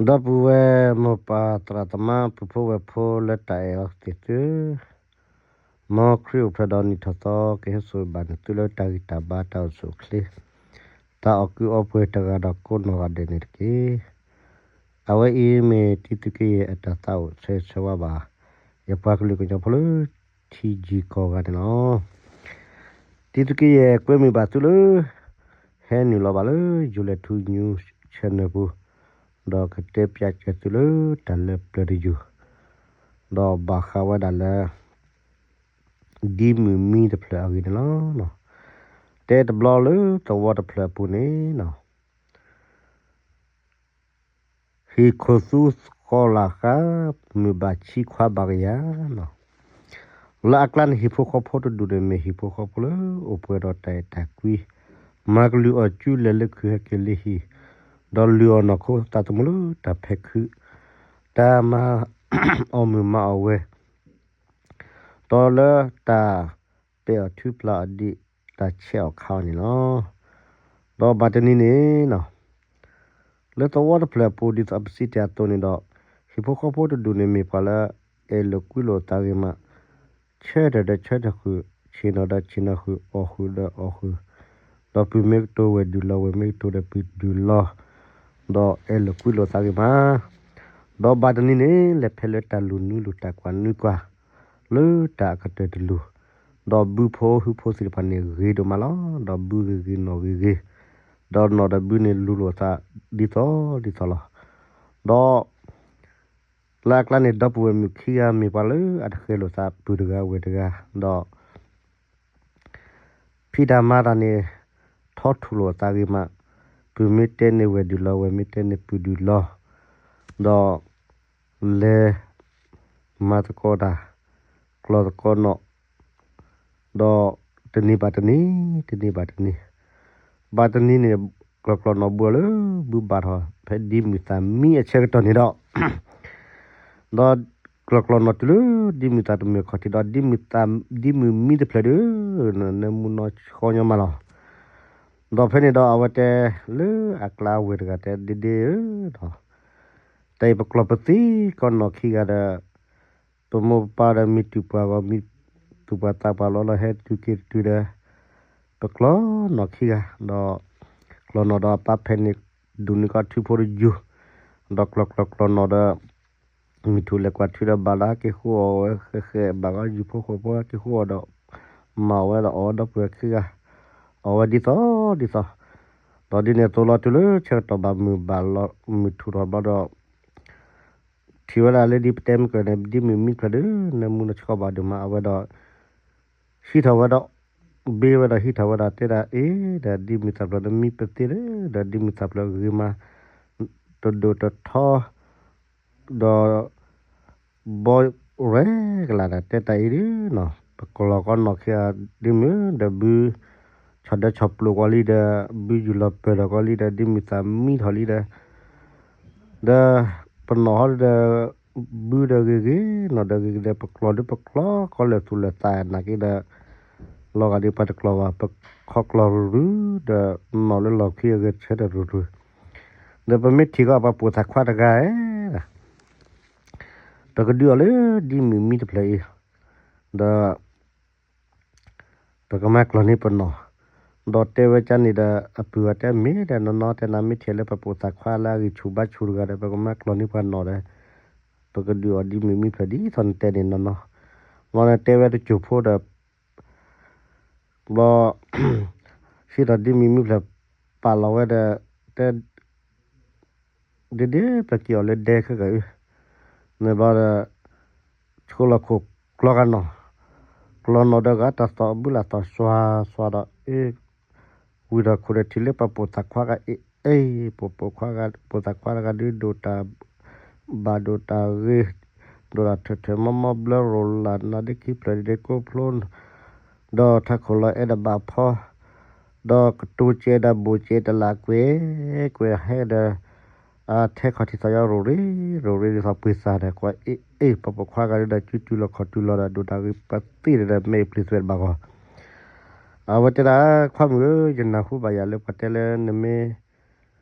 ဒီပုၢ်ဝဲၢ်မိၢ်ပၢ်သရၣ်သမါ ပုၢ်ဖိဝဲၢ်ဖိလၢတၢ်အဲၣ်အီၤသ့ၣ်သုဧၢ, မ်ခရံာ်အိၣ်ဖျဲၣ်ဒီးနံၣ်ထီၣ်သီ ကဟဲစိာ်ဘၣ်နသုလၢတၢ်ဂံၢ်တၢ်ဘါတၢ်အိၣ်ဆူၣ်အိၣ်ချ့, တၢ်အီၣ်ကုးအီပှဲၤတဂၤဒီးကိးနီၢ်ဂၤဒဲးန့ၣ်တက့ၢ်. အဝဲအံၤမ့ၢ်တံသုးက့ယဲၢ်အတၢ်သးအိၣ်ဆၢဂ့ၤဆၢဝါဘၣ် ယပှၤကလုာ်ကညီဖိလၢထံယံၤကီၢ်ဂၤန့ၣ်လီၤ. တံသုးက့ယဲၢ်ကွဲမုာ်ဘၣ်သုလၢ ဟဲနုာ်လီၤဘၣ်လၢ YouTube News Channel ပူၤ, ဒီးကတဲပၠးစၢၤသုလၢတၢ်လၢပျၢၤတယုၢ်, ဒီးဘၣ်ဃးဝဲဒၣ်လၢ ဒ်မုၢ်မံတဖျၢၣ်အဂ့ၢ်န့ၣ်လီၤ. တဲတဘျီလၢသဝီတဖျၢၣ်အပူၤန့ၣ်လီၤ. ဟံၣ်ခိၣ်သူဃီၤလၢ်ဃါ မုၢ်ဘၣ်ဆံခွါဘၣ်ကယၤလီၤ. လၢအကျါန့ၣ် ဟံၣ်ဖိဃီဖိတဒူၣ်န့ၣ် မ့ၢ်ဟံၣ်ဖိဃီဖိလၢအိၣ်ပှဲၤဒီးတၢ်အဲၣ်တၢ်ကွံ, မၤကလုၢ်အီၣ်ကူလဲၤလၢခုးဟဲက့ၤလၢဟံၣ်, ဒီးလုၢ်အီၣ်နီၢ်ခိသးသမူလၢတၢ်ဖဲးခုး, တၢ်မၤအီၣ်မုၢ်မၤအီၣ်ဝဲ ဒီးလၢတၢ်ပဲာ်အီၣ်ထုပျၢ်အီၤဒ် တၢ်ဆဲးအီၣ်ခါအီၤန့ၣ်လီၤ. ဒီးဘၣ်တနံၤန့ၣ်လီၤ. လၢသဝီတဖျၢၣ်အပူၤ ဒ်သိးပစံးတ့ၢ်အသိးန့ၣ်ဒီး, ဟံၣ်ဖိဃီဖိတဒူၣ်န့ၣ်မ့ၢ်ပှၤလၢ အဲၣ်လိာ်ကွံလိာ်သးဂ့ၤမး, ဆၢထၢၣ်ဒီးဆၢထၢၣ်ဃုာ်, ဆ့ၣ်နီၤဒီးဆ့ၣ်နီၤဃုာ်, အီၣ်ဃုာ်ဒီးအီၣ်ဃုာ်, ဒီးပုၢ်မ့ၢ်ကတိၤဝဲၢ်ဒုၣ်လီၤ ဝဲၢ်မ့ၢ်ကတိၤဒီးပုၢ်ဒုၣ်လီၤ, ဒီးအဲၣ်လိာ်ကွံလိာ်သးဂ့ၤမး ဒီးဘၣ်တနံၤန့ၣ် လဲၤဖဲလၢတၢ်လူၤနွံလူၤ တၢ်ကွၢ်နွံကွၢ် လၢတၢ်အကတၢၢ်တလူၤ, ဒီးဘုဖိဟုဖိသ့ၣ်တဖၣ်န့ၣ်ဂ့ၤဒိၣ်မးလီၤ. ဒီးဘုဂ့ၤဂ့ၤနီၢ်ဂ့ၤဂ့ၤ, ဒီးနီၢ်ဒီးဘုန့ၣ်လူၤလိာ်သးဒ်သိးဒ်သိးလီၤ. ဒီးလၢအကျါန့ၣ် ဒီပုၢ်ဝဲၢ်မုၣ်ခံဂၤမ့ၢ်ပှၤလၢအတဃဲၤလိာ်သးပုၢ်တဂၤဝဲၢ်တဂၤ, ဒီး ဖံးတၢ်မၤတၢ်န့ၣ် ထီထူၣ်လိာ်သးဂ့ၤမး, ပုၢ်မ့ၢ်တဲန့ၣ်ဝဲၢ်ဒုၣ်လီၤ ဝဲၢ်မ့ၢ်တဲန့ၣ်ပုၢ်ဒုၣ်လီၤ, ဒီး လဲၤ မၤသကိးတၢ်, ကျီၢ်သကိးနီၣ်, ဒီးတနံၤဘၣ်တနံၤ, တနံၤဘၣ်တနံၤ, ဘၣ်တနံၤန့ၣ် ကျီၢ်ကျီၢ်နီၣ်ဘှီလၢဘုဘၣ်ထီၣ် ဖဲဒ်မုၢ်သးမံအဆၢကတီၢ်န့ၣ်ဒီး ဒီးကျီၢ်ကျီၢ်နီၣ်တုၤလၢဒ်မုၢ်သးတမုာ်ခီၣ်ထံးဒီး ဒ်မုၢ်မံတဖျၢၣ်ဒီး နၢမူနီၢ်ဆှီညီမးလီၤ. ဒီးဖဲန့ၣ်ဒီးအဝဲတဲလၢအကျါဝဲၢ်တဂၤတဲဒ့ဒ့ဧၢဒီး တၢ်အံၤပကျီၢ်ပသံကိးနီၢ်ခံဂၤဒီး ပမိၢ်ပပၢ်ဒီးမံတူၢ်ပှၤဂီၢ် မံတူၢ်ပှၤသးပှၢ်လီၤလီၤ ဟဲတုၤက့ၤတတုၤဒီး ပကျီၢ်နီၢ်ခံဂၤ ဒီး ကျီၢ်နီၢ်ဒီးအပၢ်ဖဲန့ၣ် ဒိၣ်န့ၢ်ကီၢ်ထုဖိတယုၢ် ဒီးကျီၢ်ကျီၢ်ကျီၢ်နီၢ်ဒီး မုၢ်ထူၣ်လဲၤကွၢ်ထုဒီးဘၣ်လၢက့ၤဃုအီၣ်ဝဲဃဲးဃဲး ဘၣ်ဂီၢ်ယုၢ်ဖိဃိာ်ဖိက့ၤဃုအီၣ်ဒီး မၤဝဲဒီးအီၣ်ဝဲဒီပုၢ်ဝဲၢ်ခံဂၤ အီၣ်ဝဲဒ်သိးဒ်သိး ဒီးဒ်န့ၣ်အသိးလီၤ တုၤလၢဆၢကတီၢ်ဘၣ်မုၢ်ဘၣ်လီၤ မုၢ်ထူၣ်ထီၣ်ဘျီဒီး ထံၣ်ဝဲဒၣ်လၢဒ်ပတဲမုၢ်ကၢၢ်န့ၣ် ဒ်မုၢ်မံတဖျၢၣ်ဒီး နၢမူနီၢ်ဆှီဘၣ်ဒိၣ်မး အဝဲဒီး ဟံးထီၣ်ဝဲဒီး ဘ့ဝဲဒီးဟံးထီၣ်ဝဲဒီးတဲဒၣ်အ့ ဒီးဒ်မုၢ်သးဖျၢၣ်ဒီးမံပသ့ဒီး ဒီးဒ်မုၢ်သးဖျၢၣ်ဂ့ၤမး တဒိၣ်တထီ ဒီး ဘီရဲၣ်ကလာ်ဒီးတဲတၢ်အံၤဒ်နီၤ ပကျီၢ်ကီနီၢ်ခံဂၤဒ်မုၢ်ဒီးဘု ဆီၣ်ဒၢဆီၣ်ပျိာ်ကီးလံဒီး ဘုယူၢ်လီၤပၢၢ်လီၤကီးလံဒီး ဒ်မုၢ်သးမံထီၣ်လံဒီး ဒီး ပနီၢ်ဟီဒီး ဘုဒီးဂ့ၤဂ့ၤ နီၢ်ဒီးဂ့ၤဂ့ၤဒီး ပကျီၢ်ဒီးပကျီၢ် ကီလၢာ်သူၣ်လၢာ်သးနာ်က့ဒီး လီၤဂာ်ဒ်ပှၤတကျီၢ်ဘၣ် ပခီကျီၢ်ရုၢ်ရုၢ် ဒီးနီၢ်လၢလီၢ်ခံအဂဲၤဆၢထၢၣ်ရုၢ်ရုၢ် ဒီးပမ့ၢ်ထံၣ်ကီးပှၤပိာ်သးခွါတဂၤဧၢ ပကဒုးအီၤလၢဒ်မုၢ်မံတဖျၢၣ်အံၤ ဒီး ပကမၤကျီၢ်န့ၢ်ပနီၢ်, ဒီးတဲဝဲကန့ၣ်ဒီး အပုၢ်အတဲမ့ၢ်ဒီးနီၢ်နီၢ် တဲနၤမ့ၢ်ထံၣ်လၢပပိာ်သးခွါလၢအဂံၢ်ဆူၣ်ဘါဆူၣ်တဂၤဒီး ပကမၤကျီၢ်န့ၢ်ပှၤနီၢ်ဒီး ပကဒုးအီၤဒ်မုၢ်မံဖျၢၣ်ဒ်သိးနတဲန့ၣ်နီၢ်နီၢ်, ဘျီနတဲဝဲတစိၢ်ဖိဒီး ဘျီ ဟံးထီၣ်ဒ်မုၢ်မံဖျၢၣ် ပာ်လီၤဝဲဒီး တဲ ဒ်ဒ်ပက့ၤအီၤလၢဒဲခဲကၢအု, န့ၣ်ဘျီဒီး ဆှိလီၤခိၣ်ကျီဂၤနီၢ်, ကျီၢ်နီၢ်ဒီးဂၤတၢ်သီၣ်ဘုလၢ်သီၣ်စွါစွါဒီး အ့ ဝံၤဒီးခိၣ်ဒီးထံၣ်လၢပှၤပိာ်သးခွါဂၤအ့ အ့ ပှၤပိာ်ခွါဂၤ ပိာ်သးခွါတဂၤဒုးဒိၣ်တၢ် ဘၣ်ဒိၣ်တၢ်ဂ့ၤ, ဒိၣ်တၢ်ထၢၣ်ထၢၣ်မီမီဘျၢရိၤလၢ်နၤဒ့ခံဖျၢၣ်ဒ့ကိးဖျိ ဒီးထးခိၣ်လီၤအဲၣ်ဒိးဘၣ်ဖီ, ဒီးကတိၤကဲဒီးဘိၣ်ကဲတလးကွဲးကွဲးဟဲဒီး အထဲခီၣ်ထံးသီၣ်ယီရိၤရ့ ရိၤရ့ဒ်သိးပှ့ၤသၣ်ဒီးကွၢ်အ့ၣ်အ့ၣ် ပှၤပိာ်ခွါဂၤဒုးဒီး စုတူၢ်လီၤခီၣ်တူၢ်လီၤဒီး ဒိၣ်တၢ်ဂ့ၤပသ့ၣ်ဒီး မဲာ်အပျံၤသွဲၣ်တဘၣ်ဂီၢ်, အဝဲတဲဒၣ် ခွါမုၣ်ဧၢ ယနၢ်ဟူဘၣ်ယၤလၢပှၤတဲလၢနမ့ၢ်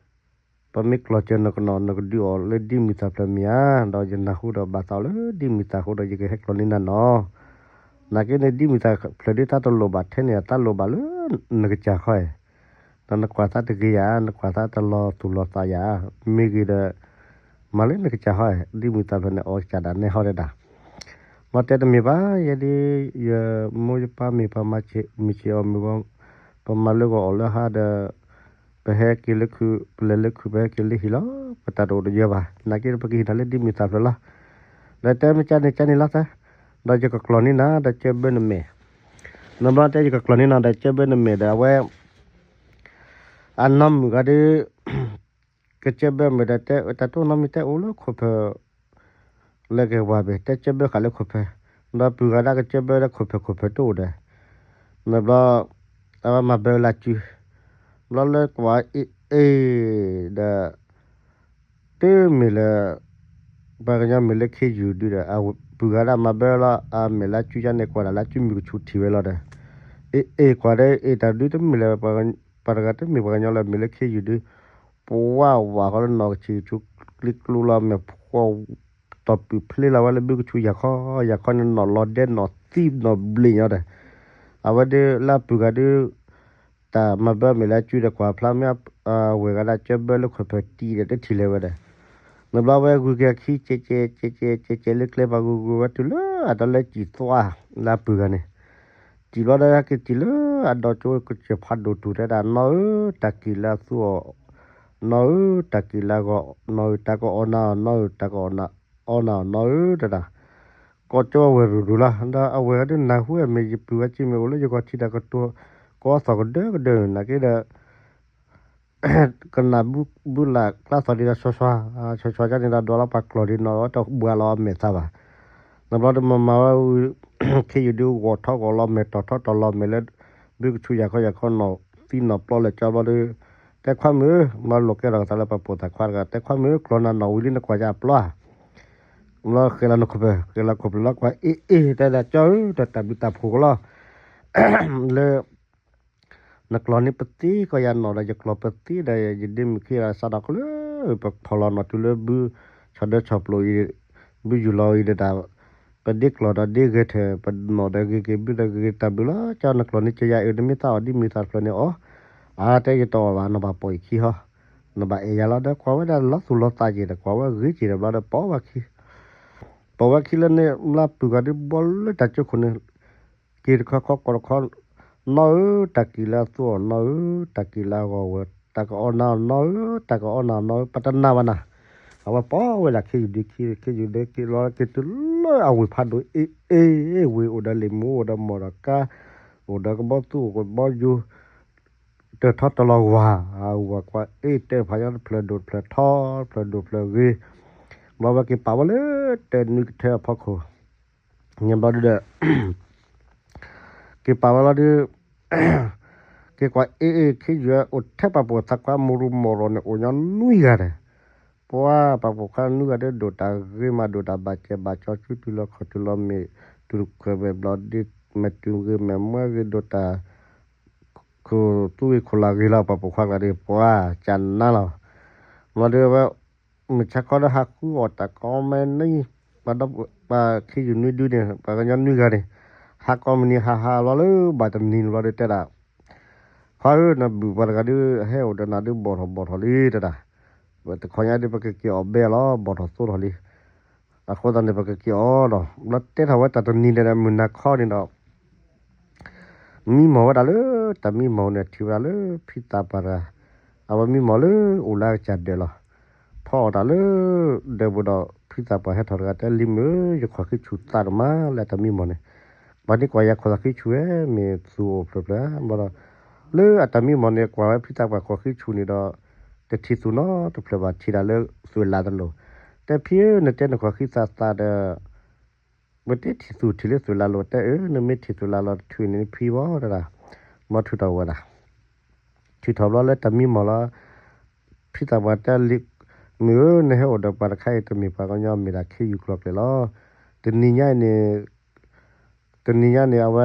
ပမ့ၢ်ကျီၢ်စၢၤနကနီၣ် နကဒုးအီၤလၢဒ်မုၢ်သၣ်ဖျၢၣ်မ့ၢ်ဧါ, ဒီးယနၢ်ဟူဒီးဘၣ်သးအီၤလၢဒ်မုၢ်သၣ်အဃိဒီး ယကဟဲကျီၢ်န့ၢ်နၤနီၤ. နာ်က့န့ၣ် ဒ်မုၢ်သၣ်ဖျၢၣ်ဒ်တၢ်တလိၣ်ဘၣ်ထဲန့ၣ် တၢ်လိၣ်ဘၣ်လၢနကစၢ်ခီဧါ, ဒီးနကွၢ်သးတဂ့ၤယၤ, နကွၢ်သးတလီၤသူၣ်လီၤသးယၤ, မ့ၢ်ဂ့ၤဒီး မၤလၢနကစၢ်ခီဧါ, ဒ်မုၢ်သၣ်ဖျၢၣ်န့ၣ် အီၣ်ကစၢ်ဒၣ်နဲဟီဒဲဒၣ် မ့ၢ်တဲတမ့ၢ်ဘၣ်, ယဲဒၣ် ယမိၢ်ယပၢ်မ့ၢ်ပှၤမၤဆံးအီၣ်မ့ၤဂီၢ်, ပမၤလၢဂီၢ်အီၣ်လၢဟါဒီး ပဟဲက့ၤလၢခုး, ပလဲၤလၢခုး ပဟဲက့ၤလၢဟံၣ်လီၤ, ပတၢ်တအိၣ်တယၢၤဘၣ်, နာ်က့ဒီး ပကဟံးနၤလၢဒ်မုၢ်သၣ်ဖျၢၣ်လီၤ. ဒီးတဲမ့ၢ်ကန့ၣ်ကန့ၣ်လီၤသၢ, ဒီးယကကျီၢ်န့ၢ်နၤ ဒီးကၢဘၢနမဲာ်, နဘျီတဲယကကျီၢ်န့ၢ်နၤ ဒီးကၢဘၢနမဲာ်ဒီး အဝဲ အနီၢ်မုၣ်ဂၤဒီး ကစၢၢ်ဘၢမ့ၢ်ဒီးတဲ တၢ်တိၢ်နီတမံၤတဲအိၣ်လၢခိၣ်ဖၢၣ် လၢကဝၤဘ့ၣ် တဲကၢၢ်ဘၢဃာ်လၢခိၣ်ဖၢၣ်, ဒီးပုၢ်ဂၤဒၣ်ကစၢၢ်ဘၢလၢခိၣ်ဖၢၣ် ခိၣ်ဖၢၣ်တအိၣ်ဒီး နဘျီ အဝဲမၤဘၢလၢစု ဘျီလၢကွၢ်အ့ၣ်အ့ၣ်ဒီး တုၤမ့ၢ်လၢ ပှၤကညီမ့ၢ်လၢခ့ယုၢ်ဒုဒီး ပုၢ်ဂၤဒၣ်မၤဘၢလီၤ အမဲာ်လၢစုယါန့ၣ် ကွၢ်ဒၣ်လၢစုမုၢ်ကဆူၣ်ထံၣ်ဝဲလီၤဒီး အ့ၣ်အ့ၣ်ကွၢ်ဒီး အ့ၣ်တၢ်ဒုတမ့ၢ်လၢ ပှၤတဂၤတမ့ၢ်ပှၤကညီလၢ မ့ၢ်လၢခ့ယုၢ်ဒု ပဝါဝးဃီလၢနီၢ်ကဆံၣ်ကဆူကျံကျိလီၤ မဲာ်ဖှီၣ် တီၢ်ပုၢ်ဖျ့လီၤဝဲလၢဘုကဆူယၤခီယၤခီန့ၣ် နီၢ်လီၤဒဲနီၢ်သံနီၢ်ဘျ့ၣ်ညီဒီး အဝဲဒၣ်လၢပုၢ်ဂၤဒု တၢ်မၤဘၢမဲာ်လၢစုဒီးကွၢ်ဖျါမ့ၢ် ဝဲၢ်ဂၤဒၣ်ကၢၢ်ဘၢလၢခိၣ်ဖၢၣ်တံၢ်ဒီးတထံၣ်လဲၤဝဲဒီး နဘျီဝဲဂုာ်က့ၤအခံ ကဲကဲကဲကဲကဲလၢကျဲပှၤဂုာ်ဂုာ်ဝဲတုၤလၢအဒီလၢကံၣ်သွါ လၢပုၢ်ဂၤန့ၣ် စံၣ်ဘျီဒီးဟဲက့ၤစံၣ်လၢအဒီကၠိကစၢၢ်ဖးဒိၣ်တူၢ်တဲဒၣ် နီၢ်ဧၢ တၢ်ကံၣ်လၢအသူအီၤ နီၢ်ဧၢ တၢ်ကံၣ်လၢအဂီၤ နီၢ်ဧၢ တၢ်ကအီၣ်နၤအီၤ နီၢ်ဧၢ တၢ်ကအီၣ်နၤအီၤ နီၢ်ဧၢ တဒၣ် ကိးကၠိအဝဲၢ်ရူၤရူၤလီၤ ဒီးအဝဲၢ်ဂၤဒုးနၢ်ဟူဝဲမ့ၢ်ယပုၢ်ဝဲက့မ့ၢ်အိၣ်လၢယဂီၤထံးတၢ်ကတိၤ ကိးသီၣ်ကဒၢကဒၢန့ၣ် နာ်က့ဒီး ကနၣ်ဘုလၢ်ကျါသီၣ်ဒံးဒီးဆွၤဆွၤ ဆွၤဆွၤကန့ၣ်ဒီးဒွးလီၤပှၤကျီၢ်ဒံးနီၢ် တဘှါလီၤအမဲာ်သးဘၣ် နဘျီဒီးမၤမၤဝဲ ခ့ယုၢ်ဒုးဂီၤထီၣ်ဂီၤလီၤမဲာ်တီၢ်ထီၣ်တီၢ်လီၤမဲာ်လၢ ဘုကဆူယၤခီယၤခီနီၢ်သံနီၢ်ပျီလၢကၠီဘျီဒီး တဲခွါမုၣ်ဧၢ မၤလိာ်ကဲထီၣ်ကသးလၢပှၤပိာ်သးခွါတဂၤ တဲခွါမုၣ်ဧၢ ကျီၢ်နၤနီၢ်ဝံၤလံနကွၢ်ယၤအပျီ ဘျီဃဲလီၤနခိၣ်ဖၢၣ် ဃဲလီၤခိၣ်ဖၢၣ်လီၤကွၢ် အ့ၣ်အ့ၣ် တဲဒၣ်ကၠီဧၢ တၢ်ဘျုးတၢ်ဖှိၣ်ကလီၤ လၢ နကျီၢ်န့ၢ်ပသံကီၢ်ယၤနီၢ်ဒီး ယကျီၢ်ပသံဒီး ယဒ့မုၣ်ခ့ယၤစးဒီးကလၢ ပဖီၣ်လီၤနီၢ်တုၤလၢဘု ဆီၣ်ဒၢဆီၣ်ပျိအံၤ ဘုယူၢ်လီၤအံၤဒီးတၢ် ပဒ့ကျီၢ်ဒီးဒ့ဂဲၤထၢၣ် ပနီၢ်ဒီးဂ့ၤက့ၤဘုဒီးဂ့ၤက့ၤတၢ်ဘျုးလီၤ ကၠီ နကျီၢ်န့ၢ်ကယၤအံၤ နမ့ၢ်သးအီၣ်ဒ်မုၢ်သးတဖျၢၣ်န့ၣ်အီၣ် အါတဲယတအီၣ်ဘၣ် နဘၣ်ပိာ်ယခံဟီ နဘၣ်အဲၣ်ယၤလီၤဒီး ကွၢ်ဝဲဒၣ်လီၤသူၣ်လီၤသးက့ၤဒီး ကွၢ်ဝဲဂ့ၤက့ၤဒီးဘျီဒီး ပိာ်ဝဲခံ ပိာ်ဝဲခံလၢန့ၣ် မျၢ်ပုၢ်ဂၤဒုးဘီလၢတၢ်ကၠိခိၣ်န့ၣ် က့ၤတခီခီကိးတခီ နီၢ်ဧၢ တၢ်ကံၣ်လၢအသူအီၤ နီၢ်ဧၢ တၢ်ကံၣ်လၢအဂီၤဝဲ တၢ်ကအီၣ်နၤအီၤ နီၢ်ဧၢ တၢ်ကအီၣ်နၤအီၤ နီၢ်ဧၢ ပတနာ်ဘၣ်နၤ အဝဲပိာ်ဝဲဒၣ်ခ့ယုၢ်ဒုး ခ့ယုၢ်ဒုးက့ၤလီၤက့ၤတုၤလၢအဝ့ၢ်ဖးဒိၣ် အ့ၣ်အ့ၣ် ဝ့ၢ်အိၣ်ဒီးလံာ်မူ အိၣ်ဒီးမီၢ်ဒီးကါ အိၣ်ဒီးကဘီသူၣ် အိၣ်ကဘီယူၤ တၢၢ်ထီတလီၤဝါ အဝဲကွၢ်အ့ၣ်တဲဖးညါတဖျၢၣ်ဒိၣ်တဖျၢၣ်ထီ တဖျၢၣ်ဒိၣ်တဖျၢၣ်ဂ့ၤ ဘျီဝဲက့ၤပာ်ဝဲလၢတၢ်နွံကထၢအဖီခိၣ် ညါဘျီဒုဒီး က့ၤပာ်ဝဲလီၤဒု က့ၤကွၢ်အ့ၣ်အ့ၣ် ခ့ယုၢ်အိၣ်ထဲပှၤပိာ်သးခွါ မိၢ်ရူၤမိၢ်ရီၤန့ၣ် အိၣ်ညီနွံဂၤဒီး ပှၤပှၤပိာ်ခွါနွံဂၤဒီး ဒိၣ်တၢ်ဂ့ၤမး ဒိၣ်တၢ်ဘၣ်စဲးဘၣ်ကၠီ စုတုၤလီၤခီၣ်တုၤလီၤမ့ၢ် တုၤခွဲးမဲာ်ဘျီဒု မဲာ်တုၤဂ့ၤမဲာ်မွဲဂ့ၤ ဒိၣ်တၢ် ခိၣ်သူဂ့ၤခိၣ်လၢ်ဂ့ၤလီၤ ပှၤပိာ်ခွါကျါဒီး ပှၤကနါလီၤ ဘျီဒုဝဲ မုၢ်ဆါခီဒီးဟးဃုအီၣ်တၢ်ကိးမဲာ်နံၣ် ပှၤခ့ယုၢ်နွံဒုန့ၣ် ပှၤကညီနွံဂၤန့ၣ် ဟးကိးမုၢ်နံၤဟးဟးဘျီလၢဘၣ်တနံၤန့ၣ်ဘျီဒုတဲဒၣ် ခွါဧၢ နဘုၣ်ပှၤတဂၤဒု ဟဲအိၣ်ဒီးနၤဒု ဘီၣ်ထီၣ်ဘီၣ်ထီၣ်လံတဒၣ် တခီညါဒု ပကက့ၤအီၣ်ဘဲလီၤ ဘီၣ်ထီၣ်သိထီၣ်လံ အဃိသတးန့ၣ် ပကက့ၤအီၣ်ဒီး ဘျီတဲထီၣ်ဝဲတၢ်တနံၤန့ၣ်ဒီး မုၢ်နၤခီန့ၣ်ဒီး မံမီၢ်ဝဲဒၣ်လၢ တၢ်မံမီၢ်န့ၣ် ထံၣ်ဝဲဒၣ်လၢဖံသးပှၢ်တဂၤ အဝဲမံမီၢ်လၢအိၣ်လၢအကစၢ်ဒၢးလီၤ ထီၣ်အီၣ်တၢ်လၢ ဒၢးပူၤဒီး ဖံသးပှၢ်ဟဲထီၣ်တဂၤတဲ လံၤမုၣ်ဧၢ ယခီၣ်ဃံဆူၣ်သးတမးလၢတၢ်မံမီၢ်န့ၣ် ပှၤန့ၢ်ကွၢ်ယၤခီၣ်သးဃံဆူၣ်ဝဲ မ့ၢ်သူၣ်အိၣ်ဖျၢၣ်ဖျၢၣ် ဘျီဒီး လၢအတၢ်မံမီၢ်န့ၣ် ကွၢ်ဝဲဖံသးပှၢ်ခီၣ်ဃံဆူၣ်န့ၣ်ဒီး တထံၣ်သူၣ်နီတဖျၢၣ်ဘၣ် ထံၣ်ဒၣ်လၢသွဲၣ်လးတလိၤ တဲဖံဧၢ နတဲနခီၣ်ဃံသးသးဒီး ပတဲထံၣ်သူၣ်ထံၣ်လၢသွဲၣ်လးလိၤ တဲအၢ နမ့ၢ်ထံၣ်သွဲၣ်လးလိၤတထံၣ်န့ၣ် နဖံဘၣ်တဒၣ် ဘျီထုးထီၣ်ဝဲဒၣ် ထုးထီၣ်ဘျီလၢတၢ်မံမီၢ်လီၤ ဖံသးပှၢ်တဲလံ မုၣ်ဧၢ နဟဲအိၣ်ဒီးပှၤတခါအံၤ တမ့ၢ်ပှၤကညီမ့ၢ်ဒၣ်ခ့ယုၢ်ကျိၤကျဲၤလီၤ တနံၤညါအံၤန့ၣ် တနံၤညါန့ၣ် အဝဲ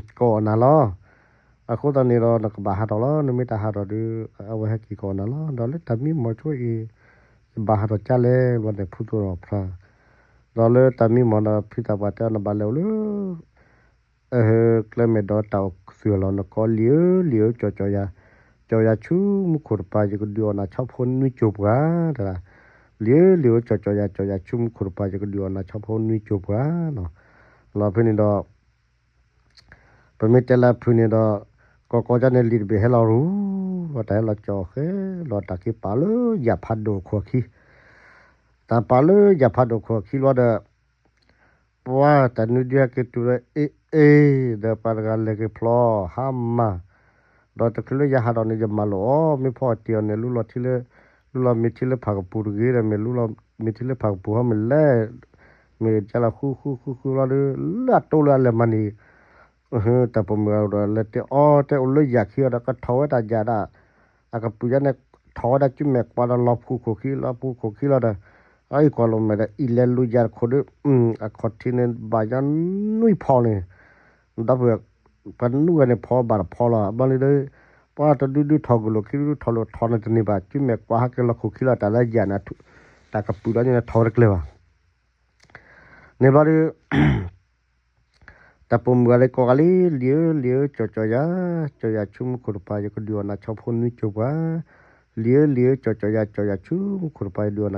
ကအီၣ်နၤလီၤ အဃိသတးန့ၣ်ဒီး နကဘၣ်ဟးထီၣ်လီၤ, နမ့ၢ်တဟးထီၣ်ဒီး အဝဲဟဲက့ၤကိးနၤလီၤ. ဒီးလၢတၢ်မံမီၢ်ဆိအံၤ ယဘၣ်ဟးထီၣ်ကၠါလဲၣ် ဘျီန့ၣ် ဖုသိၣ်ဒီးဖျါ, ဒီးလၢတၢ်မံမီၢ်ဒီး ဖံသးပှၢ်တဲအီၤ နဘၣ်လဲၤအိၣ်လၢ အဟၢ ကျဲမဲာ်ဒီးတၢ်အိၣ်ကသုၣ်အလီၢ် နကိး လံာ်ဧၢ လံာ်ဧၢ ကၠီၤကၠီၤယၤ, ကၠီၤယၤဆူမူခိၣ်တပၤ ယကဒုးအီၣ်နၤဆီဖိနွံကၠိၤပှၤ, တဒၣ်, လံာ်ဧၢ လံာ်ဧၢ ကၠီၤကၠီၤယၤ, ကၠီၤယၤဆူမူခိၣ်တပၤ ယကဒုးအီၣ်နၤဆီဖိနွံကၠိၤပှၤနီၤ. လီၤဖဲန့ၣ်ဒီး ပမ့ၢ်တဲလၢဖုန့ၣ်ဒီး ကီၢ်ကီၢ်ကၠၢန့ၣ် လံာ်တဘ့ၣ်ဟဲလီၤရူၤ, လီၤတၢ်ဟဲလီၤကၠီၤဃဲလီၤ တၢ်က့ၤပာ်လၢယၣ်ဖးဒိၣ်အခိၣ်အခံ, တၢ်ပာ်လၢယၣ်ဖးဒိၣ်အခိၣ်အခံလီၤဒီး ပှၤတၢ်နွံဒုဟဲက့ၤတုၤလၢ အ့ၣ်အ့ၣ် ဒီးပှၤတဂၤလဲၤက့ၤဖျီ ဟါမၢ်, ဒီးတချုးလၢယဟးထီၣ်န့ၣ် ယမၤလိာ်အီၤ မ့ၢ်ဖီအီၤတ့ၢ်အီၤန့ၣ် လူလီၤထံလၢ လူလီၤမ့ၢ်ထံလၢဖးကပူၤတဂ့ၤဒီး မ့ၢ်လူလီၤမ့ၢ်ထံလၢဖးကပူၤဟီမ့ၢ်လဲၣ်, မ့ၢ်ကလီၤဃုဃုဃုဃုလီၤဒီး လၢအတိၢ်လၢအလဲၤမၤန့ၣ် တၢ်ပိာ်မုၣ်အဒိၣ်လဲၤတ့ၢ်အီၣ်တဲအိၣ်လၢယၣ်ခံအီၤဒီး ကထီၣ်ဝဲဒၣ်ယၣ်ဒၣ် အကပုာ်ယါန့ၣ် ထီၣ်ဝဲဒၣ်ကုမဲာ်ကွၢ်ဒီးလီၤဖှူခိၣ်ခံ လီၤဖှူခိၣ်ခံလီၤဒီး အအံၤကွၢ်လိာ်မဲာ်ဒီး အံၤလဲၤလူၤယၤတခိၣ်ဒီး အခီၣ်ထံးန့ၣ် ဘၣ်ယါနွံဖီန့ၣ် ဒီပုၢ်ဝဲၢ် ပှၤနွံဂၤန့ၣ် ဖီဘၣ်တဖီလီၤ. ဘျီလံဒီး ပှၤတဒုဒုထီၣ်ကလိာ်ခံ ဒုဒုထီၣ်လိာ်ထီၣ်န့ၣ်တန့ၢ်ဘၣ် ကုမဲာ်ကွၢ်ဟဲက့ၤလီၤခိၣ်ခံလီၤ တၢ်လၢယၤန့ၣ် တၢ်ကပုာ်ဒီးန့ၣ် ထီၣ်ဝဲတကျဲၤဘၣ် န့ၣ်ဘျီဒီး တၢ်ပိာ်မုၣ်ဂၤလၢကိးဂၤလံ လံာ်ဧၢ လံာ်ဧၢ ကၠီၤကၠီၤယၤ, ကၠီၤယၤဆူမူခိၣ်တပၤ ယကဒုးအီၣ်နၤဆီဖိနွံကၠိၤပှၤ, လံာ်ဧၢ လံာ်ဧၢ ကၠီၤကၠီၤယၤ, ကၠီၤယၤဆူမူခိၣ်တပၤ ယဒုးအီၣ်နၤဆီဖိနွံကၠိၤပှၤနီၤ. လီၤဖဲန့ၣ်ဆၢကတီၢ်ဒီး လံာ်တဘ့ၣ်ဟဲလီၤကၤရူၤလီၤဒီး ကၠီၣ်ထီၣ်လၢဃီခံ, ကၠီၣ်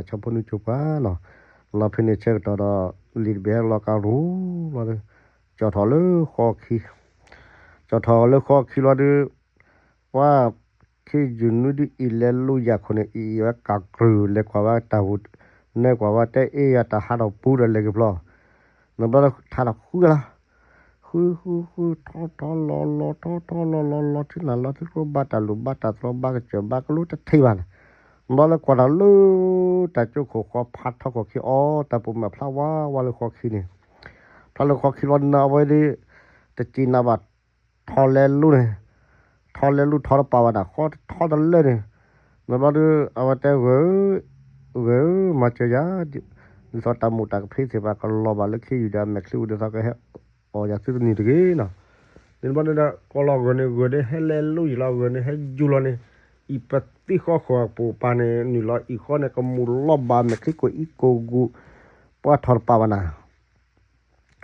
ထီၣ်လၢဃီခံလီၤဒီး ပှၤ ခ့ယုၢ်နွံဒုအံၤလဲၤလူၤယၤခိၣ်န့ၣ် အံၤအံၤဝဲကၤကြုာ် လဲၤကွၢ်ဝဲတၢ်ဟူး နဲကွၢ်ဝဲတဲအ့ၣ်ယၤတၢ်ဟးထီၣ်ပူၤဒီးလဲၤက့ၤဖျီ နဘျီထးထီၣ်ဃုဂၤလီၤ, ဃုဃုဃု ထီထီလီၤလီၤ ထီထီလီၤလီၤ လီၤထံနၤလီၤထံကျိ ဘၣ်တၢ်လူၤဘၣ်တၢ်သီ ဘၣ်ကစၢၢ်ဘၣ်ကလိတထံၣ်ဘၣ်န့ၣ်, ဘျီလၢကွၢ်တၢ်လၢ တၢ်ကၠိခိၣ်ဃီဖးထီခိၣ်ခံအီၤ တၢ်ပိာ်မုၣ်ဖျါဝါဝါလၢဃီခံန့ၣ်, ဖျါလၢဃီခံလီၤနၤအဝဲဒီး တစံးနၤဘၣ် ထီၣ်လဲၤလူၤန့ၣ်, ထီၣ်လဲၤလူၤထီၣ်တပာ်ဘၣ်န့ၣ် ဃီထီတလၢန့ၣ်, နဘျီဒီး အဝဲတဲဂၢၢ် ဂၢၢ်ဧၢ မၤစၢၤယၤ, ဒ်သိးတၢ်မူးတၢ်ကဖ့သ့ၣ်တဖၣ်ကလီၤဘၣ်လၢခ့ယုၢ်ဒီးအမဲာ်ချံအူဒ်သိးကဟဲအီၣ်ယၤသုတနံၤတဂ့ၤနီၤ, န့ၣ်ဘျီဒီး ကိးလီၤဂၢၢ်န့ၣ် ဂၢၢ်န့ၣ်ဟဲလဲၤလူၤယံာ်လီၤ ဂၢၢ်န့ၣ်ဟဲယူၤလီၤန့ၣ်, အံၤပသံဃီဃိၣ်အပူၤပာ်န့ၣ် နုာ်လီၤအံၤဃီန့ၣ် ကမူးလီၤဘၣ်မဲာ်ချံကိၣ်အံကိၣ်ဂူာ်, ပှၤထီၣ်တပာ်ဘၣ်နၤ ထီၣ်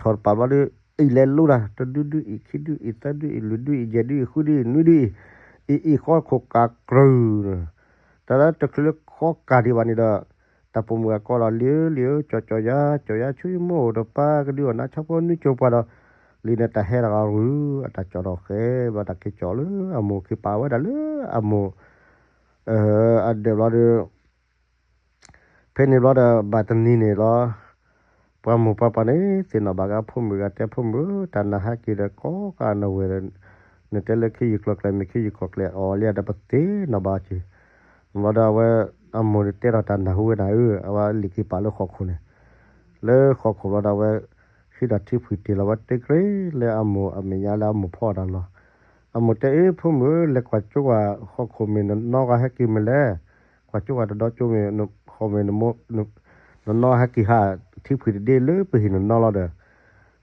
တပာ်ဘျီဒီး အံၤလဲၤလူၤတၢ် တဒုဒုအံၤ ခံဒုအံၤ သၢဒုအံၤ လွံၢ်ဒုအံၤ ယဲၢ်ဒုအံၤ ဃုဒုအံၤ နွံဒုအံၤ, အံၤအံၤဃီခိၣ်ကးကြၢး, တၢ်လၢတချုးလၢဃီကးဒံးဘၣ်န့ၣ်ဒီး တၢ်ပိာ်မုၣ်အကီးလီၤ လံာ်ဧၢ လံာ်ဧၢ ကၠီၤကၠီၤယၤ ကၠီၤယၤဆူယမိၢ်အိၣ်တပၤ ကဒုးအီၣ်နၤဆီဖိနွံကၠိၤပှၤဒီး လံာ်န့ၣ်တၢ်ဟဲတဂၤရူၤ အတၢ်ကၠီၤထီၣ်ဃဲဘျီတၢ်က့ၤကၠီၤလၢအမိၢ်က့ၤပာ်ဝဲဒၣ်လၢအမိၢ် အဒၢးဘျီဒီး ဖဲန့ၣ်ဘျီဒီး ဘၣ်တနံၤန့ၣ်လီၤ, ပှၤမိၢ်ပှၤပၢ်န့ၣ် သ့ၣ်နီၣ်ဘၣ်က့ၤအဖိမုၣ်ဂၤ တဲဖိမုၣ်ဧၢ တၢ်နၤဟဲက့ၤဒီးကိးကးနဝဲၢ်ဒီး နတဲလၢခ့ယုၢ်ကျိၤကျဲ မ့ၢ်ခ့ယုၢ်ကျိၤကျဲအီၤလံဒီး ပသ့ၣ်နီၣ်ဘၣ်က့ၤ, ဘျီဒီးအဝဲ အမိၢ်န့ၣ်တဲထီၣ်တၢ်နၢ်ဟူဝဲဒၣ်ဧၢ အဝဲလံာ်က့ၤပာ်လၢဃီခိၣ်န့ၣ်, လၢဃီခိၣ်ဘျီဒီးအဝဲ ဟံးဒီးထံဖှံၣ်တ့ၢ်လီၤဝဲတ့ကြ့လၢအမိၢ်အမဲာ်ညါလၢအမိၢ်ဖီအီၣ်တၢ်လီၢ်, အမိၢ်တဲအ့ ဖိမုၣ်ဧၢ လဲၤကွၢ်ကၠိကွၢ် ဃီခိၣ်မ့ၢ်နနီၢ်ဂၤဟဲက့ၤမ့ၢ်လဲၣ်, ကွၢ်ကၠိကွၢ်တဒီကၠိမ့ၢ် ဃီမ့ၢ် နနီၢ်ဟဲက့ၤဟး ထံဖှံၣ်တဒ့လၢပဟံၣ်နနီၢ်လီၤဒီး,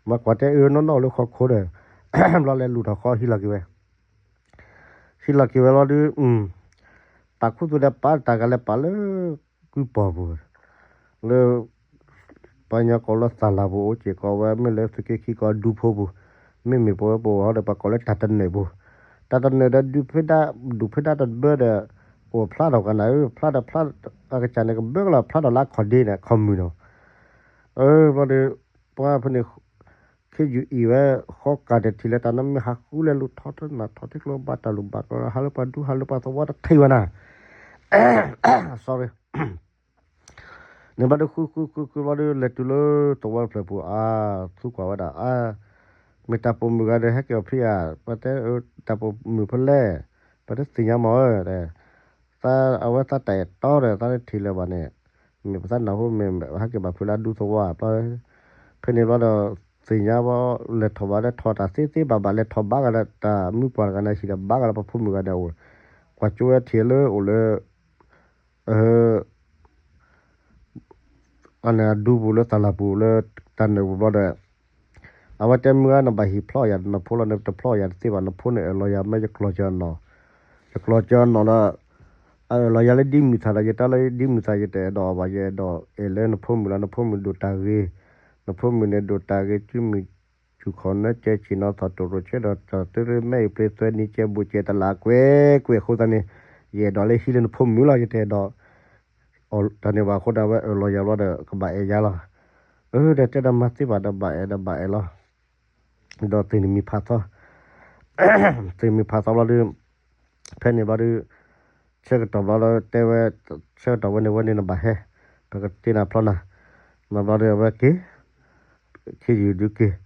မၤကွၢ်တဲအ့ နီၢ်နီၢ်အိၣ်လၢဃီခိၣ်ဒီး, ဘျီလဲၤလူၤထီၣ်ဃီဟံးလီၤက့ၤဝဲ ဟံးလီၤက့ၤဝဲလီၤဒီး, တၢ်ခူသူၣ်ဒီးပာ်တၢ်ကလဲၤပာ်လၢ ကုပီၤပူၤ, လၢ ပှၤကညီကိးလၢသးလၢ်ပူၤ အိၣ်စ့ၢ်ကီးဝဲ မ့ၢ်လၢသုးက့ခံကိးဒူဖိပူၤ, မ့မ့ၢ်ပဝဲပအိၣ်ဟီဒီး ပှၤကိးလၢတၢ်တနၢၣ်ပူၤ, တၢ်တနၢၣ်ဒီး ဒူၣ်ဖဲဒၣ်တဘၢဒီး အိၣ်ဖျါထီၣ်ကနၤဧၢ ဖျါဒီးဖျါ အကစၢ်န့ၣ်ကဘၢကလီၤ ဖျါထီၣ်လၢအခီၣ်ဒ့န့ၣ် အခီၣ်မုၢ်နီၤ, အၢ ဘျီဒီး ပှၤဖဲန့ၣ် ခ့ယုၢ်အံၤဝဲ ဃီကးတထံၣ်လၢတၢ်နီတမံၤ ဟးဃုလဲၤလူၤထီၣ်တနၢ်ထီၣ်ထံကျိဘၣ်တၢ်လူၤဘၣ်ကီ ဟးလၢပှၤဒူဟးလၢပှၤသဝီတထံၣ်ဝဲနၤ sorry န့ၣ်ဘျီဒီး ဃုဃုဃုဃုဘျီဒီး လဲၤတုၤလၢသဝီတဖျၢၣ်ပူၤ အါ သူကွၢ်ဝဲဒၣ် အါ မ့ၢ်တၢ်ပိာ်မုၣ်ဂၤဒီး ဟဲက့ၤအီၤဖံဧါ ပှၤတဲ တၢ်ပိာ်မုၣ်ဖဲလဲၣ် ပှၤတသ့ၣ်ညါမးဧၢ တဲ သးအဝဲသးတၢ်အဲၣ်တီဒီး သးတထံၣ်လၢၤဘၣ်န့ၣ် မ့ၢ်ပသးနၢ်ဟူမ့ၢ် ဟဲက့ၤဘၣ်ဖုးလၢအဒူသဝီဧါ ဘျီ ဖဲန့ၣ်ဘျီဒီး သ့ၣ်ညါဘၣ် လဲၤထီၣ်ဘၣ်လၢထီၣ်တၢ်သ့သ့ဘၣ်ဘၣ် လဲၤထီၣ်ဘၣ်ဂၤဒီး တၢ်မုၢ်ပှၢ်တဂၤန့ၣ် ဟံၣ်ဒီးဘၣ်ဂၤဒီး ပှၤဖိမုၣ်ဂၤန့ၣ်အိၣ် ကွၢ်ကၠိဝဲထံၣ်လၢအိၣ်လၢ အန့ၣ်အဒူပူၤလၢသးလၢ်ပူၤလၢတၢ်နၢၣ်ပူၤဘျီဒီး အဝဲတဲမုၢ်ဂၤ နဘၣ်ဟ့ၣ်ဖျီၣ်ယၤ နဖိလီၤ နတဖျီၣ်ယၤတသ့ဘၣ် နဖိန့ၣ်အၢၣ်လီၤယၤမ့ၢ်ယကျီၤစၢၤအနီၢ်, ယကျီၤစၢၤအနီၢ်ဒီး အအၢၣ်လီၤယၤလၢဒ်မုၢ်သးဒီး ယတဲလၢဒ်မုၢ်သး ယတအဲၣ်ဒိးအီၤဘၣ် ယအဲၣ်ဒိးအဲၣ်လၢနဖိမုၣ်လီၤ နဖိမုၣ်ဒိၣ်တၢ်ဂ့ၤ, နဖိမုၣ်န့ၣ်ဒိၣ်တၢ်ဂ့ၤ စုမုၢ် စူၢ်ခီၣ်နၢကဲဆ့ၣ်နီၤ သီၣ်တိၢ်ရိၣ်ဆၢဒီး တၢ်တရၢမဲအံၤ ပျ့သွဲနံၤကဲဘူးကဲတလးကွဲးကွဲးအဃိသတးန့ၣ် ယအဲၣ်ဒိးလၢဟံးလၢနဖိမုၣ်လီၤ ယတအဲၣ်ဒိး တၢ်န့ၣ်ဘၣ်အဃိဒီး အဝဲအၢၣ်လီၤယၤဘျီဒီး ကဘၣ်အဲၣ်ယၤလီၤ. အၢ ဒီးတဲဒီးမၤသ့ဘၣ်ဒီးဘၣ်အဲၣ် ဒီးဘၣ်အဲၣ်လီၤ. ဒီးသ့ၣ်နမံၤဖးသီ သ့ၣ်နမံၤဖးသီဘျီဒီး ဖဲန့ၣ်ဘျီဒီး ဆၢကတီၢ်ဘျီဒီးတဲဝဲ ဆၢကတီၢ်ဝဲန့ၣ်ဝဲန့ၣ် နဘၣ်ဟဲ ပကတ့နၤဖျီနၤ, မၤဘျီဒီးအဝဲက့ၤ ခ့ယုၢ်ဒုးက့ၤ,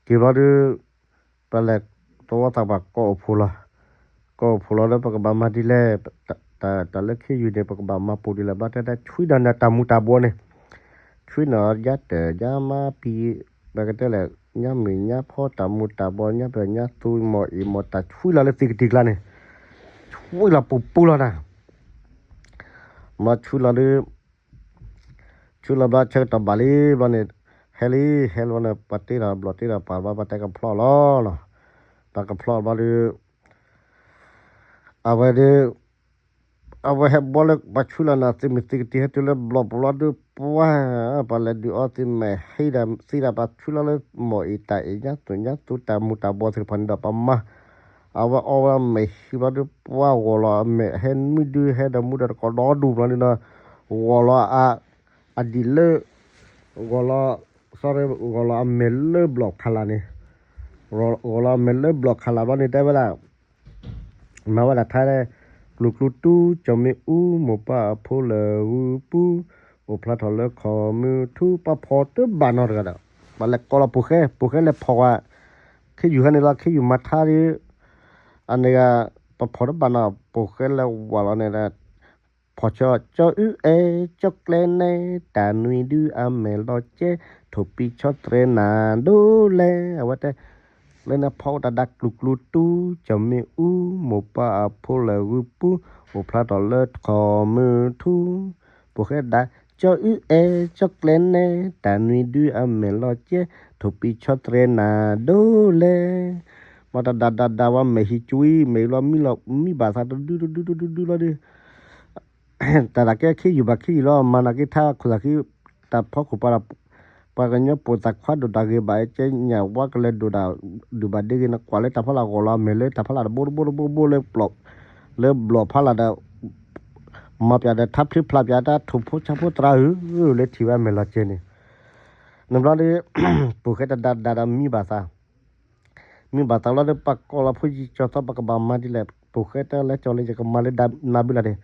က့ၤဘျီဒီး ပလဲၤသဝီသးပှၢ်ကိးအိၣ်ဖှိၣ်လီၤ. ကိးအိၣ်ဖှိၣ်လီၤဒီး ပကဘၣ်မၤဒ်လဲၣ်, တၢ်လၢခ့ယုၢ်န့ၣ် ပကဘၣ်မၤပိာ်ဒ်လဲၣ် ဘျီတဲဒၣ် ဆွံဒီးနၤတၢ်မူၤတၢ်ဘှီးန့ၣ်, ဆွံနၤယါတၢ်ယါမါပံၤ ပကတဲလဲၣ် ညါမုၢ်ညါဖီတၢ်မူၤတၢ်ဘှီး ညါပၢၢ်ညါသူ မီၢ်အ့ၣ်မီၢ်တၢ်ဆွံလီၤလၢသံးကတံၤကျါန့ၣ်, ဆွံလီၤပူၤပူၤလီၤနၤ မၤဆွံလီၤဒီး ဆွံလီၤဘျီဆၢကတီၢ်ဘၣ်လံဘျီန့ၣ်, ဟဲလံ ဟဲလီၤန့ၣ် ပှၤတ့ထီၣ်ဘျီၣ်တ့ထီၣ်ပှၤဘျီ ပှၤတဲကဖျီလီၤလီၤ, ပှၤကဖျီဘျီဒီး အဝဲဒီး အဝဲဟဲဘီလၢပှၤဆွံလီၤနၤ သ့ၣ်မုၢ်သံးကတံၤ ဟဲတုၤလၢဘျီၣ်ပူၤလီၤဒီး ပှၤ ပှၤလဲၤဒုးအီသံးမဲာ်ဟံးဒီး သံဒီးပှၤဆွံလီၤလၢ မီၢ်အ့ၣ်တၢ်အ့ၣ်ညါသူၣ်ညါသူတၢ်မူၤတၢ်ဘှီးသ့ၣ်တဖၣ်န့ၣ်ဒီး ပှၤမၤ အဝဲအီဝဲမဲာ်ဟံးဘျီဒီး ပှၤဂီၢ်လီၤအမဲာ် ဟဲမံဒုးဟဲဒီးမူဒီးတကိးဒီဒူၣ်ဘျီန့ၣ်ဒီး ဂီၢ်လီၤအ အဒံၣ်လၢ ဂီၢ်လီၤ sorry ဂီၢ်လီၤအမဲာ်လၢဘျီၣ်ခးလၢ်န့ၣ်, ဂီၢ်လီၤအမဲာ်လၢဘျီၣ်ခးလၢ်ဘျီန့ၣ် တဲဝဲဒၣ် မၤဝဲဒၣ်ထါလဲၣ်, ကျူၤကျူၤတူ ကၠီၣ်မ့ၣ်အူ မိၢ်ပၢ်အဖိလၢဂုၢ်ပူၤ, အိၣ်ဖျါထီၣ်လၢခီၣ်မုၢ်ထူ ပှၤဖီၣ်တဘၣ်နီတဂၤဒီး ပှၤလဲၤကိးလီၤပိာ်ဃဲ ပိာ်ဃဲလဲၤဖီၣ်ဝဲ ခ့ယုၢ်ဟဲန့ၣ်လီၤ ခ့ယုၢ်မၤထါဒီး အန့ၣ်ဂၤ ပှၤဖီၣ်တဘၣ်နီ ပိာ်ဃဲလဲၤဝဲလီၤန့ၣ်ဒီး ဖီၣ်ဆၢ ကၠီအုအဲ ကၠီကျဲနဲ တၢ်နွံဒုအမဲာ်လီၤကဲ ထိၣ်ပံၤဆီတရဲနၤဒိၣ်လဲၣ် အဝဲတဲ လၢန့ၣ်ဖီၣ်အိၣ်တၢ်ဒၣ်ကျူၤကျူၤတူ ကၠီၣ်မ့ၣ်အူ မိၢ်ပၢ်အဖိလၢဂုၢ်ပူၤ အိၣ်ဖျါထီၣ်လၢခီၣ်မုၢ်ထူ ပိာ်ဃဲဒၣ် ကၠီအုအဲ ကၠီကျဲနဲ တၢ်နွံဒုအမဲာ်လီၤကဲ ထိၣ်ပံၤဆီတရဲနၤဒိၣ်လဲၣ် မ့ၢ်တၢ်ဒၣ်ဒၣ်ဒၣ်ဝဲမဲာ်ဟံၣ်ကွံ မဲာ်လီၤမံလီၤမံဘၣ်သးတဒုတဒုတဒုတဒုလီၤဒီး တၢ်ဒၣ်ကဲခ့ယုၢ်ဘၣ်ခ့ယုၢ်လီၤ မၤနာ်က့ထါခိၣ်သးခံ တၢ်ဖီခိၣ်ပှၤ ပှၤကညီပိာ်သးခွါဒိၣ်တၢ်ဂ့ၤဘၣ် ကဲညၣ်ဝါကလဲၤဒိၣ်ဒၣ် ဒုၣ်ဘၣ်ဒ့ဂ့ၤ နကွၢ်လၢတၢ်ဖီလာ်ဂီၢ်လီၤအမဲာ်လၢတၢ်ဖီလာ်တဘိတဘိတဘိတဘိလၢ လၢဘျီၣ်ဖီလာ်ဒီး မၤပၠးဒီးထါဖျ့ဖျါပၠးတၢ်ထိၣ်ဖိဆါဖိသရၣ်ဧၢ လၢထံၣ်ဝဲအမဲာ်လီၤကဲန့ၣ် နဘျီဒီး ပိာ်ဃဲတၢ်ဒၣ်ဒၣ်ဒီးမံဘၣ်သး မံဘၣ်သးလီၤဒီး ပှၤကိးလီၤဖိယံကၠီသီ ပကဘၣ်မၤဒ်လဲၣ် ပိာ်ဃဲတဲလဲၤကၠီလၢယကမၤလၢနၤဘုလၢ်န့ၣ်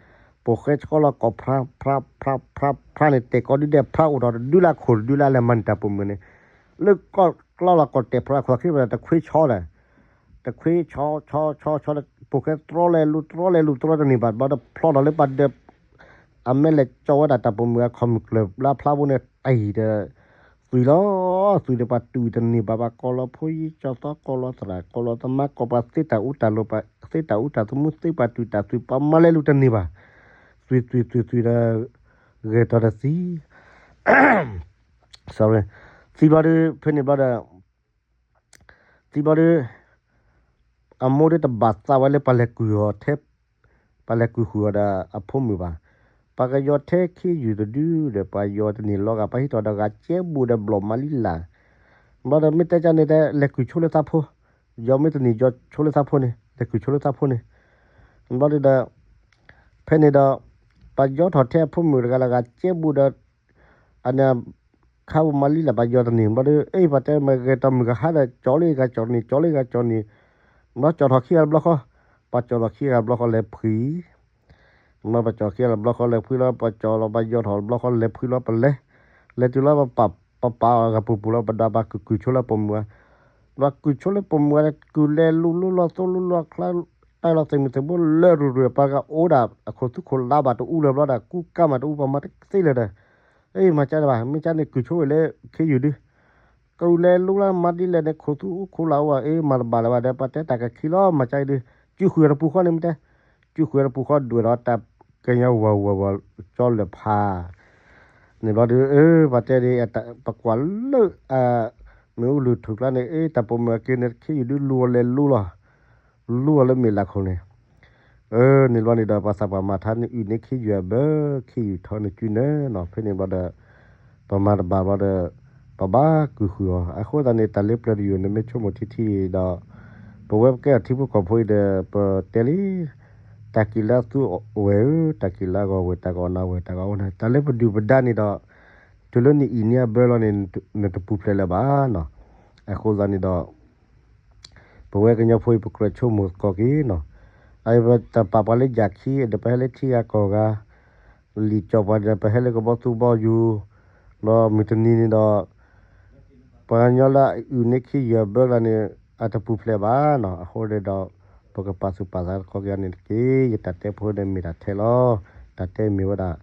ပိာ်ဃဲဆှီလီၤကိး ဖြါဖြါဖြါဖြါဖြါန့ၣ် တဲာ်ကီဒုဒဲး ဖြါအိၣ်ထီၣ်တဒုလၢအခိၣ်တဒုလၢအလဲၤမၤန့ၢ်တၢ်ပိာ်မုၣ်န့ၣ် လၢကီၢ်ကျီလီၤကိးတဲာ်ဖျါခိၣ်ခံဘၣ်ဒီး တခွ့ဆီဒီး တခွ့ဆီဆီဆီဆီဒီး ပိာ်ဃဲတြီလဲၤလူၤတြီလဲၤလူၤတြီတန့ၢ်ဘၣ် ဘျီဒီးဖျီထီၣ်လၢပှၤဒီး အမဲာ်လဲၤကၠီဝဲဒၣ်တၢ်ပိာ်မုၣ်အခီၣ်မုၢ်ကျၢၢ်လၢဖျါဘိန့ၣ် တၢ်အံၤဒီး သွံၣ်လီၤ သွံၣ်ဒီးပှၤတူၢ်တန့ၢ်ဘၣ် ပှၤကိးလီၤဖိယံကၠီသီ ကိးလီၤသရၣ် ကိးလီၤသမါ ကိးပှၤသ့တၢ်အူတၢ်လိၤ သ့တၢ်အူတၢ်သမူ သ့ပှၤတူၢ်တၢ်သွံၣ် ပှၤမၤလဲၤလူၤတန့ၢ်ဘၣ် သွံၣ်သွံၣ်သွံၣ်သွံၣ်ဒီး ဂဲၤတီၤတသံ sorry သံဘျီဒီး ဖဲန့ၣ်ဘျီဒီး သံဘျီဒီး အမိၢ်ဒီးတဘၣ်သးဝဲလၢပှၤလဲၤကွံာ်အီၤထဲ ပှၤလဲၤကွံာ်ဃုာ်အီၤဒီးအဖိမုၣ်ဘၣ်. ပှၤကယီၤထဲခ့ယုၢ်တဒုဒီး ပှၤယီၤတန့ၢ်လီၤဂာ် ပှၤဟံးထီၣ်ဒီးဂာ်ကဲဘူးဒီးဘျီၣ်မၤလံလၢ်. ဘျီဒီးမ့ၢ်တဲကန့ၣ်တဲ လဲၤကွံာ်ဆိလၢသးဖိ, ယီၤမ့ၢ်တန့ၢ်ယီၤဆိလၢသးဖိန့ၣ် လဲၤကွံာ်ဆိလၢသးဖိန့ၣ်. ဘျီဒီး ဖဲန့ၣ်ဒီး ပှၤယီၤထီၣ်ထဲအဖိမုၣ်တဂၤလၢဂာ်ကဲဘူးဒီး အန့ၣ် ခါပူၤမၤလံလၢ် ပှၤယီၤတန့ၢ် ဘျီဒီး အ့ ပှၤတဲမ့ၢ်ဂဲၤတီၢ်မုၢ်ကဟါဒီး ကၠီလၢဂၤကၠီန့ၣ် ကၠီလၢဂၤကၠီန့ၣ် ဘျီကၠီထီၣ်ခံဂၤတဘျီဃီ, ပှၤကၠီထီၣ်ခံဂၤတဘျီဃီလဲၤဖှံ, မ့ၢ်ပှၤကၠီခံဂၤတဘျီဃီလဲၤဖှံလီၤ ပှၤကၠီလီၤ ပှၤယီၤထီၣ်တဘျီဃီလဲၤဖှံလီၤ ပလဲၤ, လဲၤတုၤလီၤ ပပာ်အဂၤပူၤပူၤလီၤ ပဒၣ်ပှၤကုၢ်ကုၢ်ဆိလၢပိာ်မုၣ်ဧါ, ပှၤကုၢ်ဆိလၢပိာ်မုၣ်ဧါ ကုၢ်လဲၤလူၤလိလီၤသိလိလီၤချါ, တၢ်လီၤသ့ၣ်မုၢ်သ့ၣ်ဘိလၢရူၤရူၤ ပှၤကအီဒၣ်အခိၣ်သူခိၣ်လါဘၣ်တအူလၢၤဘျီဒီး ကူကါမးတအူ ပှၤမၤတသ့လၢၤဒီး အ့ မၤကၢဘၣ် မ့ၢ်ကၢန့ၣ် ကုၢ်ဆိဝဲလၢခ့ယုၢ်ဒု ကရူၢ်လဲၤလူလၢမၤဒ်လဲၣ်န့ၣ် ခိၣ်သူအူခိၣ်လါအိၣ်ဧါ အ့ မၤတဘၣ်လၢၤဘၣ်ဒီး ပှၤတဲတၢ်ကခံလီၤ မၤကၢအံၤဒု စုဃုာ်တပူၤဃီန့ၣ်မ့ၢ်တဲ, စုဃုာ်တပူၤဃီဒွဲၣ်ဒီးတၢ်ကညီဝၤဝၤဝၤကၠီလၢၤဖး န့ၣ်ဘျီဒု အ့ ပှၤတဲဒ် ပကွၢ်လၢ မ့ၣ်အူလုၢ်ထူၣ်ကျါန့ၣ် အ့ တၢ်ပိာ်မုၣ်အက့န့ၣ် ခ့ယုၢ်ဒုးလူၤအီၤလဲၤလူၤလီၤ, လူၤအီၤလၢမ့ၢ်လၢ်ခိၣ်န့ၣ်, အၢ န့ၣ်လီၤန့ၣ်ဒီး ပှၤသးပှၢ်မၤထါန့ၣ် အုၣ်န့ၢ်ခ့ယုၢ်အဘၢ, ခ့ယုၢ်ထီန့ၣ်ကုန့ၣ်နီၤ, ဖဲန့ၣ်ဘျီဒီး ပမၤတဘၣ်ဘျီဒီး ပဘၣ်ကုၢ်ဃုာ်အီၤ. အဃိသတးန့ၣ် တၢ်လၢပျၢၤတယုၢ်န့ၣ် မ့ၢ်ဆိကမိၣ်ထံထံဒီး ပဝဲပကဲထီၣ်ထံဖိကီၢ်ဖိအံၤဒီး ပတဲလံ တၢ်ကံၣ်လၢအသူဝဲၢ်ဧၢ, တၢ်ကံၣ်လၢအဂီၢ်ဝဲၢ်, တၢ်ကအီၣ်နၤဝဲၢ်, တၢ်ကအီၣ်နၤ, တၢ်လၢပဒုၣ်ပဒါန့ၣ်ဒီး တုၤလၢနအံၣ်န့ၢ်အဘၢလီၤန့ၣ် နတပူၤဖျဲးလၢၤဘၣ်နီၤ. အဃိသတးန့ၣ်ဒီး ပဝဲကညီဖိအံၤ ပကြၢးဆိကမိၣ်သကိးက့ၤနီၤ. အတပာ်ပှၤလၢယၢ်ခံဒီး ပဟဲလၢထံဂၤကီၢ်ဂၤ, လံာ်ကၠီၣ်ပှၤဒီး ပဟဲလၢကဘီသူဘီယူၤ, ဒီးမုၢ်တနံၤန့ၣ်ဒီး ပှၤကညီလၢအအုၣ်န့ၢ်ခ့ယုၢ်အဘၢကျါန့ၣ် အတပူၤဖျဲးဘၣ်နီၤ. အဃိဒီး ပကပာ်သူၣ်ပာ်သးသကိးက့ၤအီၤန့ၣ်တက့ၢ်. ယတၢ်တဲဖိန့ၣ်မ့ၢ်တၢ်ထဲလီၤ. တၢ်တဲမ့ၢ်ဝဲဒၣ်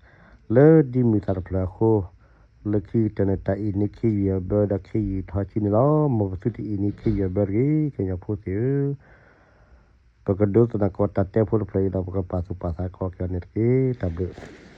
လၢဒ်မုၢ်သၢ်တဖျၢၣ်အဃိ, လၢခံကတၢၢ်န့ၣ် တၢ်အုၣ်န့ၢ်ခ့ယုၢ်အဘၢဒီးခ့ယုၢ်ထီစုန့ၣ်လီၤ. မ်ပသုတအုၣ်န့ၢ်ခ့ယုၢ်အဘၢတဂ့ၤ, ကညီဖိသ့ၣ်ဧၢ. ပကဒိသနၢၣ်ကီးတၢ်တဲဖိတဖျၢၣ်အံၤဒီး ပကပာ်သူၣ်ပာ်သးသကိးက့ၤအီၤန့ၣ်တက့ၢ်. တၢ်ဘျုး